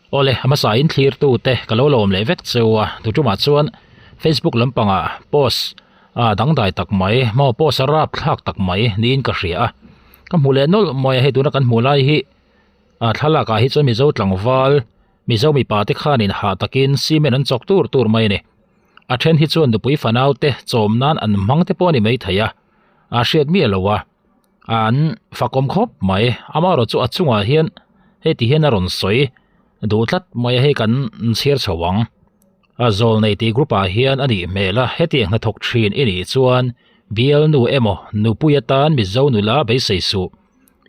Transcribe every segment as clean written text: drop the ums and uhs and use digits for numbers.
Awle, a hmasa in thlir tu te ka lo lawm leh vek cheu a, tu tumah chuan Facebook lampangah post a dangdai tak mai maw post a rap thlak tak mai niin ka hria a, ka hmu leh nawlh mai a, hei tuna kan hmuh lai hi a thlalak ah hi chuan Mizo tlangval Mizo mipa te khanin hah takin cement an chawk tur tur mai a ni. A then hi chuan nupui fanau te chawm nan an hmang te pawh a ni maithei a, a hriat miah lo a. An fakawm khawp mai amaherawh chu a chungah hian hei ti hian a rawn sawi duh tlat mai a hei kan chhiar chho ang a zawl nei tih group ah hian a nih hmel a hetiang hnathawk thin i nih chuan bialnu emaw nupui atan mizo nula beisei suh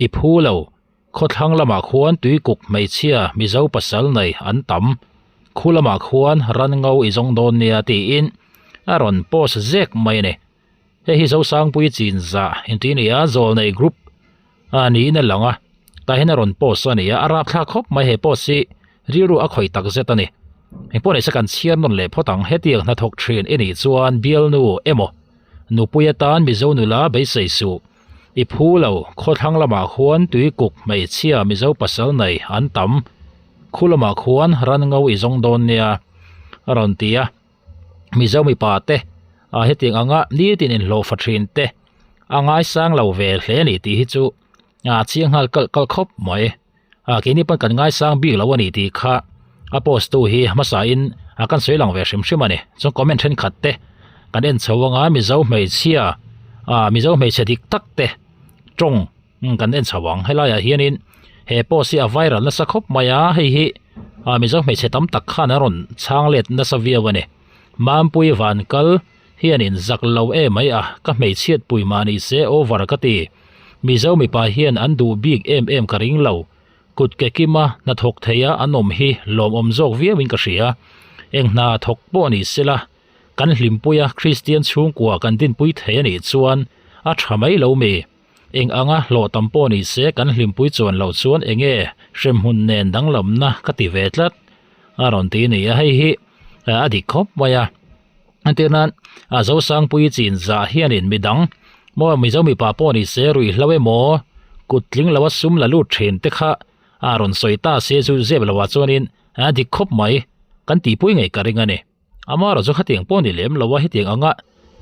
i phu lo. Khawthlang lamah khuan tuikuk hmeichhia Mizo pasal nei an tam. Khu lamah khuan ran ngo i zawng dawn nia tiin a rawn post zek mai a ni. Hei hi Zosangpui chinzah inti nia Zawlnei group a niin a lang a, tah hian a rawn post a ni a, a rapthlak khawp mai he post hi rilru a khawih tak zet a ni. Engpawh nise kan chhiar nawn leh phawt ang, hetiang hnathawk thin i nih chuan bialnu emaw nupui atan Mizo nula beisei suh. I phu lo, khawthlang lamah khuan tuikuk hmeichhia Mizo pasal nei an tam. Khu lamah khuan ran ngo i zawng dawn nia, a rawn ti a. Mizo mipa te, a hetiang anga nitin inhlawhfa thin te a ngaisang lo ve hle a ni tih hi chu a chiang nghal kalh kalh khawp mai. A keini pawn kan ngaisang bik lo a ni tih kha a post tu hi hmasa in a kan sawi lang ve hrim hrim a ni. Chuan comment thenkhat te kan en chho anga Mizo hmeichhia ah Mizo hmeichhe dik tak te tawng kan en chho ang. Helaiah hianin he post hi a viral nasa khawp mai a, hei hi ah Mizo hmeichhe tam tak khan a rawn chhang let nasa viau a ni. Mampui van kal hianin zak lo em mai a, ka hmeichhiat pui mah ni se over ka ti. Mizo mipa hian an duh bik em em ka ring lo. Kut ke kima hnathawk theia an awm hi lawmawm zawk viauin ka hria. Eng hna thawk pawh ni sela, kan hlimpuia Kristian chhungkua kan dinpui thei a nih chuan a tha mai lo mi. Eng anga hlawh tam pawh ni se kan hlimpui chuan loh chuan enge hremhmun nen danglamna ka ti ve tlat a rawn ti ni a, hei hi a dik khawp mai a. Entir nan a Zosangpui chin zah hianin midang maw Mizo mipa pawh ni se ruihhlo emaw kut tling lo a sum la lut thin te kha a rawn sawi ta se chu zep lo ah chuanin a dik khawp mai kan tihpui ngei ka ring a ni. Amaherawh chu khatiang pawh ni lem lo a hetiang anga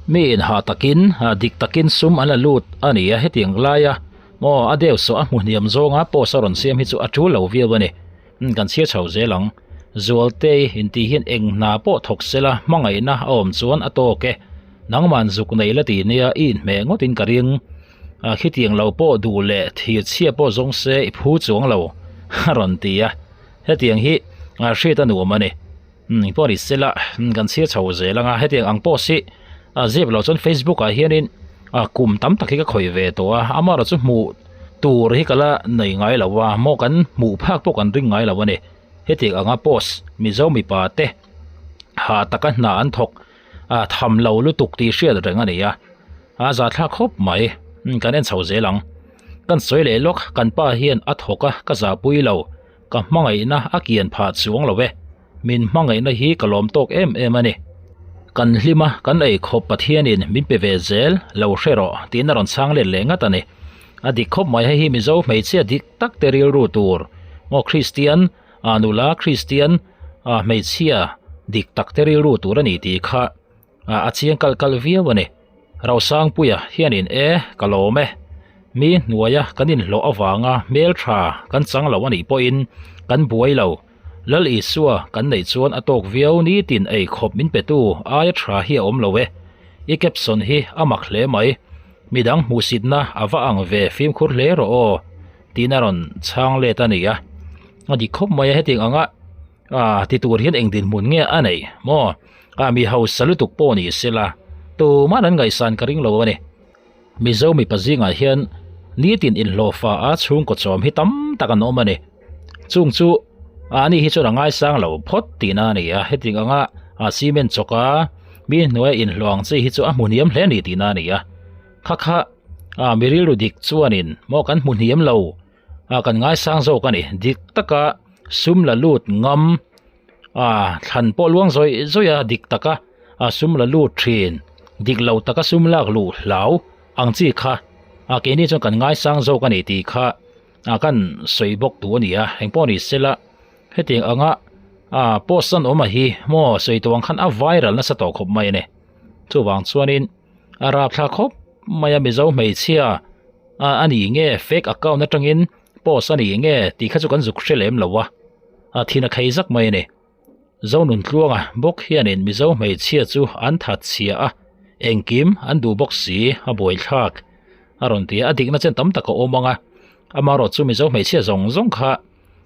mi inhah takin dik takin sum an la lut a ni a hetiang laia maw a deuh sawh a hmu hniam zawnga post a rawn siam hi chu a tul lo viau a ni. Kan chhiar chho zel ang. Zualtei intih hian eng hna pawh thawk sela hmangaihna a awm chuan a tawk e. Nangman zuk nei la ti nia i inhmeh ngawtin ka ring. A khitiang lo pawh duh leh thir chhia pawh zawng se i phu chuang lo a rawn ti a. Hetiang hi a hriat a nuam a ni. Pawh ni sela kan chhiar chho zel ang a, hetiang ang post hi a zep loh chuan Facebook ah hianin a kum tam tak hi ka khawih ve tawh a, amaherawh chu hmuh tur hi ka la nei ngai lo a, maw kan hmuh phak pawh kan ring ngai lo a ni. Hetiang anga post Mizo mipa te hah taka hna an thawk a tham lo lutuk tih hriat reng a ni a, a zahthlak khawp mai kan en chho zel ang. Kan sawi leh lawk kan pa hian a thawk a ka zahpui lo. Ka hmangaihna a kian phah chuang lo e, min hmangaihna hi ka lawm tawk em em a ni. Kan hlim a, kan ei khawp Pathianin min pe ve zel, lo hre rawh, tiin a rawn chhang let leh ngat a ni. A dik khawp mai, hei hi Mizo hmeichhia dik tak te rilru tur, maw Kristian, ah nula Kristian, ah hmeichhia dik tak te rilru tur a ni tih kha a chiang kalh kalh viau a ni. Rosangpuia hianin e, ka lawm e. Mi hnuaia kan inhlawh avanga hmel tha kan chang lo a nih pawhin kan buai lo. Lal Isua kan neih chuan a tawk viau nitin ei khawp min petu aia tha hi a awm lo e. I caption hi a mak hle mai. Midang hmuhsitna a va ang ve fimkhur hle rawh aw tiin a rawn chhang let a ni a. A dik khawp mai a hetiang anga ah ti tur hian eng dinhmun nge a neih maw? A mi hausa lutuk pawh ni sela, tuman an ngaihsan ka ring lo a ni. Mizo mipa zingah hian nitin inhlawhfa a chhungkaw chawm hi tam tak an awm a ni. Chung chu ani hi chuan a ngaisang lo phawt tihna a ni a, hetiang anga a cement chawka mi hnuaia inhlawh ang chi hi chu a hmu hniam hle a ni tihna a ni a. Kha kha a mi rilru dik chuanin maw kan hmu hniam lo a kan ngaisang zawk a ni. Dik taka sum la lut ngam. A thlan pawh luang zawih zawih a dik taka a sum la lut thin dik lo taka sum lak luh hlau ang chi kha a keini chuan kan ngaisang zawk a ni tih kha a kan sawi bawk duh a ni a engpawh ni sela. Hetiang anga ah post an awm a hi maw sawi tawh ang khan a viral nasa tawh khawp mai a ni. Chuvang chuanin a rapthlak khawp mai a Mizo hmeichhia ah a ni nge fake account atangin post a ni nge tih kha chu kan zuk hre lem lo a, a thin a khei zak mai a ni. Zonuntluanga bawk hianin Mizo hmeichhia chu an that chhia a, engkim an duh bawk si a buaithlak a rawn ti a, a dikna chen tam tak a awm ang a, amaherawh chu Mizo hmeichhia zawng zawng kha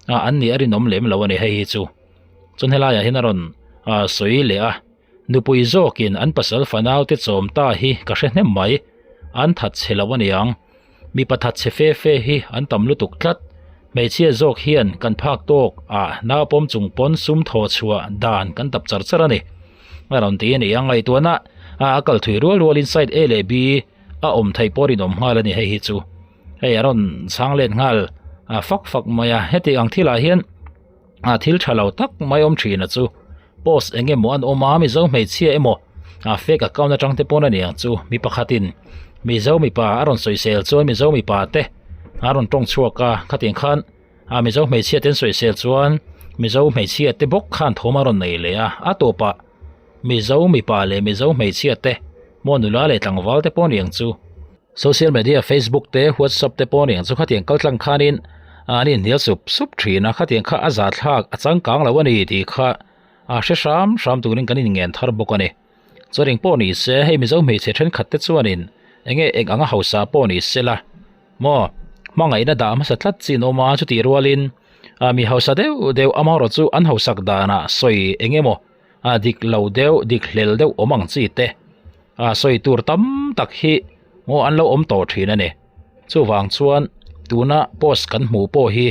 an nih a rinawm lem lo a ni hei hi chu. Chuan helaiah hian a rawn sawi leh a, nupui zawkin an pasal fanau te chawm ta hi ka hre hnem mai, an that chhe lo a niang. Mipa that chhe fe fe hi an tam lutuk tlat. Hmeichhia zawk hian kan phak tawk ah naupawm chung pawn sum thaw chhuah dan kan tap char char a ni. A rawn ti a ni a, ngaihtuahna a kal thui rual rualin side A leh B a awm theih pawh rinawm nghal a ni hei hi chu. Hei a rawn chhang let nghal fak fak mai a, heti ang thilah hian a thil tha lo tak mai awm thin a chu post eng emaw an awm a mizo hmeichhia emaw a fake account atang te pawn a ni ang chu mi pakhatin mizo mipa a rawn sawisel chuan mizo mipa te a rawn tawng chhuak a khatiang khan a mizo hmeichhia te an sawisel chuan mizo hmeichhia te bawk khan thawm a rawn nei leh a a tawpah mizo mipa leh mizo hmeichhia te maw nula leh tlangval te pawh a ni ang chu. Social media Facebook te WhatsApp te pawh aniang chu khatiang kal tlang khanin an inhnial sup sup thin a, khatiang kha a zahthlak a changkang lo a ni tih kha a hre hram hram turin kan inngen thar bawk a ni. Chuan eng pawh ni se hei Mizo hmeichhe thenkhat te chuanin enge eng anga hausa pawh ni se la maw hmangaihna dah hmasa tlat chin awm a chutih rualin ah mi hausa deuh deuh amaherawh chu an hausak danah sawi eng emaw a dik lo deuh dik hlel deuh awm ang chi te a sawi tur tam tak hi maw an lo awm tawh thin a ni chuvang chuan tuna post kan hmuh pawh hi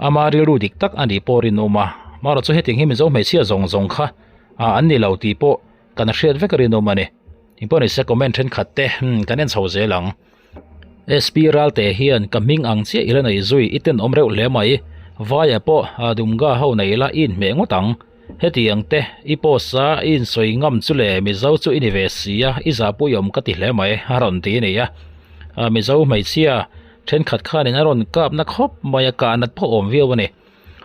ama rilru dik tak a nih pawh rinawm a marawh chu hetiang hi mizo hmeichhia zawng zawng kha ah an ni lo tih pawh kan hriat vek rinawm a ni engpawh nise comment thenkhat te kan en chho zel ang. SP Ralte hian ka hming ang chiah ila nei zui i tenawm reuh hle mai. Vaia pawh Dumga ho nei ila i inhmeh ngawt ang. Hetiang te i post a i insawi ngam chu le Mizo chu i ni ve si a i zahpui awm ka ti hle mai a rawn ti a ni a. Mizo hmeichhia thenkhat khanin a rawn kap na khawp mai a kah nat pawh awm viau a ni.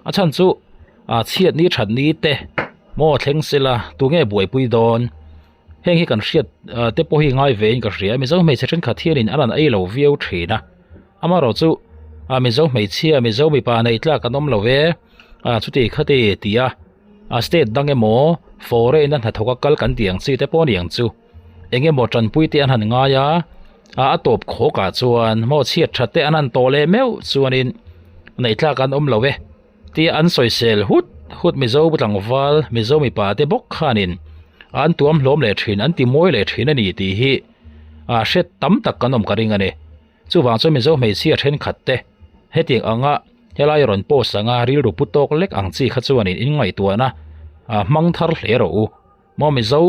A chhan chu chhiat ni that ni te maw thleng sela tunge buaipui dawn. Heng hi kan hriat te pawh hi ngai ve in ka hria Mizo hmeichhe thenkhat hianin an han ei lo viau thin a amaherawh chu ah Mizo hmeichhia Mizo mipa neih tlak an awm lo ve ah chuti khati ti a a state dang emaw foreign a hnathawk a kal kan tih ang chi te pawh a ni ang chu eng emaw tanpui te an han ngai a ah a tawp khawk ah chuan maw chhiat that te an han tawh leh meuh chuanin neih tlak an awm lo e. Tia an sawisel hut hut Mizo tlangval, Mizo mipa te bawk khanin an tuam hlawm leh thin, an ti mawi leh thin a ni tih hi a hre tam tak kan awm ka ring a ni. Chuvang chuan Mizo hmeichhia thenkhat te hetiang anga helai rawn post anga rilru pu tawk lek ang chi kha chuanin inngaihtuahna hmang thar hle rawh u. Maw Mizo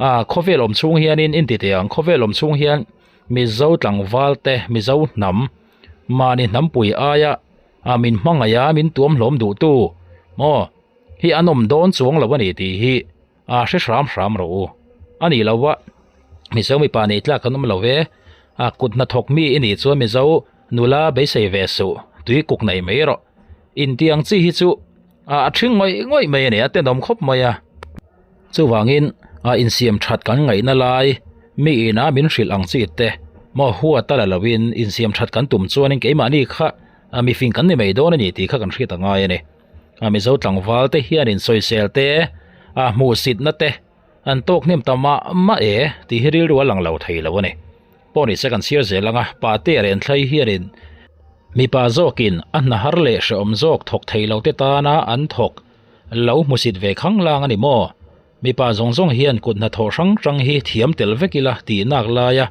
ah khawvel awm chhung hianin in ti teh ang, khawvel awm chhung hian Mizo tlangval te, Mizo hnam, mahni hnampui aia ah min hmangaih a min tuam hlawm duh tu maw hi an awm dawn chuang lo a ni tih hi ah hre hram hram rawh u a nih loh a Mizo mipa neih tlak an awm lo ve a kut hnathawk mi i nih chuan Mizo nula beisei ve suh tui kuk nei mai rawh intiang chi hi chu ah a ṭhing ngawih ngawih mai a ni a tenawm khawp mai a. Chuvangin a insiam that kan ngaihna lai mi ina min hrilh ang chi te maw huat a la loin insiam that kan tum chuanin keimahni kha mifing kan ni mai dawn a ni tih kha kan hriat a ngai a ni. A Mizo tlangval te hian insawisel te a hmuhsitna te an tawk hnem ta mah mah e tih hi rilru a lang lo thei lo a ni. Pawh nise kan chhiar zel ang a, pate a renthlai hianin mipa zawkin a hna har leh hrehawm zawk thawk thei lo te tana an thawk Lo hmusit ve khang lang a ni maw? Mipa zawng zawng hian kut hnathawh hrang hrang hi thiam tel vek ila tih nak laia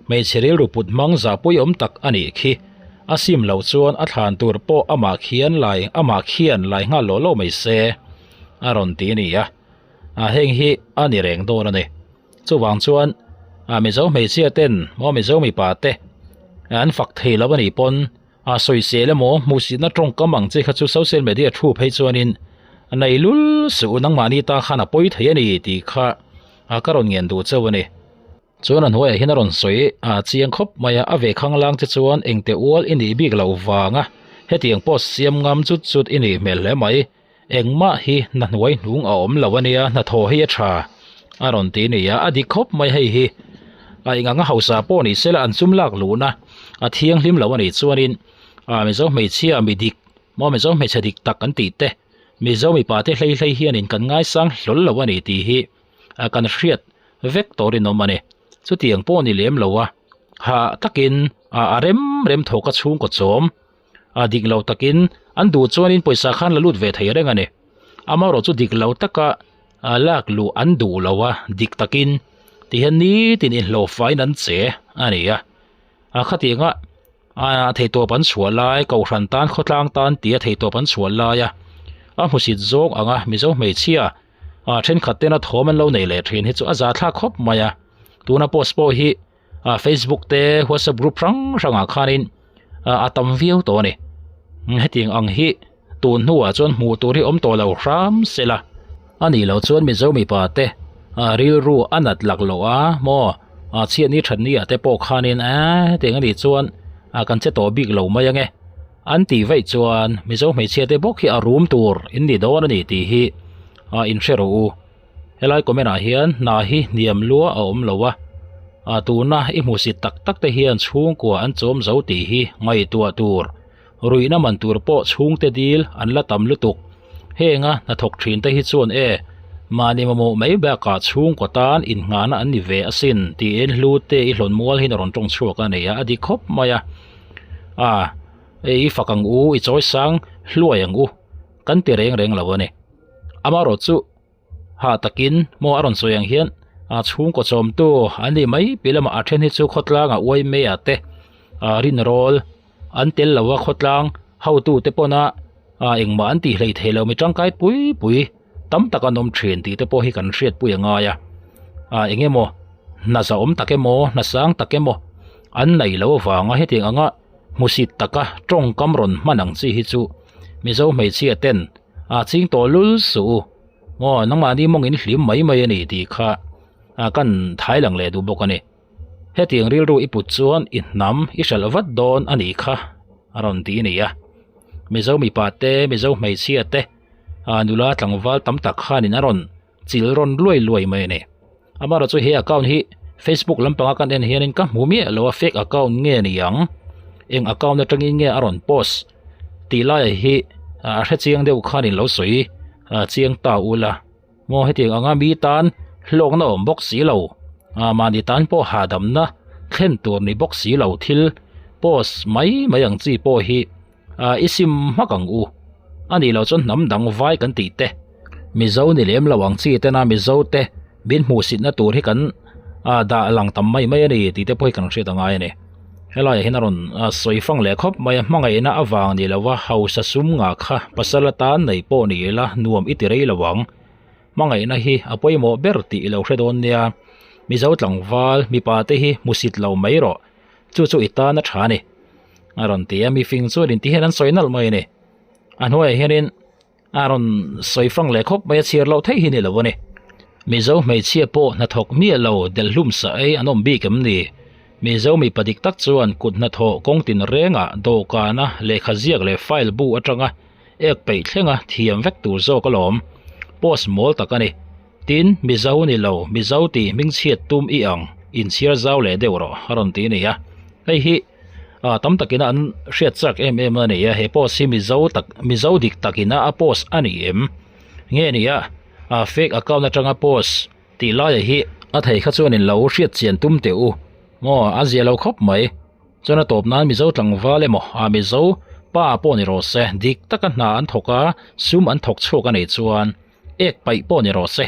hmeichhe rilru put hmang zahpui awm tak a nih khi. A sim loh chuan a thlan tur pawh amah khian lai amah khian lai nghal lawh lawh mai se a rawn ti a ni a. A heng hi a ni reng dawn a ni. Chuvang chuan a Mizo hmeichhia ten maw Mizo mipa te an fak thei lo a nih pawn A sawisel emaw hmuhsitna tawngkam ang che kha chu social media thu phei chuanin nei lul suh u nangmahni ta khan a pawi thei a ni tih kha ka rawn ngen duh chauh a ni. Chuan a hnuaiah hian a rawn sawi a chiang khawp mai a, a ve khanglang che chuan engte ual i nih bik loh vanga. Hetiang post siam ngam chut chut i nih hmel hle mai. Engmah hi hna hnuai hnung a awm lo a nia, hnathawh hi a tha a rawn ti nia, a dik khawp mai hei hi. A eng anga hausa pawh ni sela an sum lak luhna a thianghlim lo a nih chuanin ah Mizo hmeichhia mi dik maw Mizo hmeichhe dik tak an tih te Mizo mipa te hlei hlei hianin kan ngaisang hlawl lo a ni tih hi a kan hriat vek tawh rinawm a ni. Chutiang pawh ni lem lo a, hah takin a rem rem thawk a chhungkaw chawm. A dik lo takin an duh chuanin pawisa khan la lut ve thei reng a ni. Amaherawh chu dik lo taka lak luh an duh lo a, dik takin tihian nitin inhlawhfain an che a ni a. A khatianga a theihtawp an chhuah lai, kohhran tan khawtlang tan tia theihtawp an chhuah laia a hmusit zawng anga Mizo hmeichhia thenkhat tena thawm an lo nei leh thin hi chu a zahthlak khawp mai a. Tuna post pawh hi ah facebook te whatsapp group hrang hrang ah khanin ah a tam viau tawh a ni hetiang ang hi tun hnuah chuan hmuh tur hi awm tawh lo hram se la a nih loh chuan mizo mipa te ah rilru a nat lak loh a maw ah chhiatni thatni ah te pawh khanin eee hetiang a nih chuan ah kan che tawh bik lo mai ange an tih vaih chuan mizo hmeichhia te bawk hi a rum tur in ni dawn a ni tih hi ah in hre rawh u. Helai comment ah hian hna hi hniam lua a awm lo a, a tuna i hmusit tak tak te hian chhungkua an chawm zo tih hi ngaihtuah tur, ruihna man tur pawh chhungte dil an la tam lutuk. Henga hnathawk thin te hi chuan e, mahni mamawh mai bakah chhungkua tan innghahna an ni ve asin tiin hlu te i hlawn mual hian a rawn tawng chhuak a nei a, a dik khawp mai a. A, i fak ang u, i chawi sang hluai ang u kan ti reng reng lo a ni. Amaherawh chu hah takin maw a rawn sawi ang hian a chhungkaw chawmtu an nih mai piah lamah a then hi chu khawtlangah uai maiah te ah rinrawl an tel lo a khawtlang hotu te pawna ah engmah an tih hleih theih loh mi tangkai pui pui tam tak an awm thin tih te pawh hi kan hriatpui a ngai a ah eng emaw hna zahawm tak emaw hna sang tak emaw an neih loh avanga hetiang anga hmusit taka tawngkam rawn hman ang chi hi chu Mizo hmeichhia ten a ching tawh lul suh u aw nangmahni mawng in hlim mai mai a ni tih kha a kan thai lang leh duh bawk a ni hetiang rilru i put chuan i hnam i hralh vat dawn a nih kha a rawn ti a ni a Mizo mipa te Mizo hmeichhia te a nula tlangval tam tak khanin a rawn chil rawn luai luai mai a ni amaherawhchu he account hi Facebook lampanga kan en hianin ka hmu miah lo a fake account nge ni ang eng account atangin nge a rawn post tih laiah hi a hre chiang deuh khanin lo sawi chiang ta ula maw hetiang anga mi tan hlawkna awm bawk si lo ah mahni tan pawh hahdamna thlen tur ni bawk si lo thil post mai mai ang chi pawh hi. Ah i sim hmak ang u. A nih loh chuan hnam dang vai kan tih te, Mizo ni lem lo ang chi tena Mizo te min hmuhsitna tur hi kan ah dah lang tam mai mai a ni tih te pawh hi kan hriat a ngai a ni. Helaiah hian a rawn sawi fang leh khawp mai a, hmangaihna avang ni lova hausa sum ngah kha pasal atan nei pawh ni ila nuam i ti rei lo ang. Hmangaihna hi a pawimawh ber tih i lo hre dawn nia. Mizo tlangval mipa te hi hmusit lo mai rawh. Chu chu i tan a tha a ni. A rawn ti a, mi fing chuan in ti hian an sawi nalh mai a ni. A hnuaiah hianin a rawn sawi fang leh khawp mai a, chhiar loh theih hi ni lo a ni. Mizo hmeichhia pawh hnathawk miah lo delh hlum sa ei an awm bik em ni? Mizo mipa dik tak chuan kut hnathawh kawng tin rengah dawhkana lehkha ziak leh file bu atanga ek peih thlenga thiam vek tur zawk alawm. Post mawl tak a ni. Tin, Mizo ni lo, Mizo tih hmingchhiat tum i ang, inchhiar zau leh deuh rawh, a rawn ti a ni a. Hei hi ah tam takina an hriat chak em em a ni a, he post hi Mizo tak, Mizo dik takina a post a ni em? Nge ni a, ah fake account atanga post tih laia hi a thei kha chuan in lo hriat chian tum teh u maw, a zia lo khawp mai. Chuan a tawp nan Mizo tlangval emaw, ah Mizo pa pawh ni rawh se, dik taka hna an thawk a, sum an thawk chhuak a nih chuan, Ek paih pawh ni rawh se.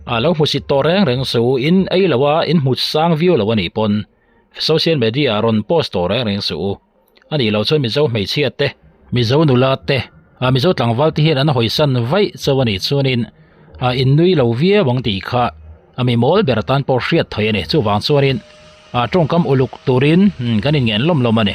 A lo hmusit tawh reng reng suh u, in ei lo a, in hmu sang viau lo a nih pawn social media ah rawn post tawh reng reng suh u. A nih loh chuan Mizo hmeichhia te, Mizo nula te, ah Mizo tlangval te hian an hawisan vaih chauh a nih chuanin ah in nui lo viau ang tih kha a mi mawl ber atan pawh hriat theih a ni. Chuvang chuanin ah tawngkam uluk turin kan inngen lawm lawm a ni.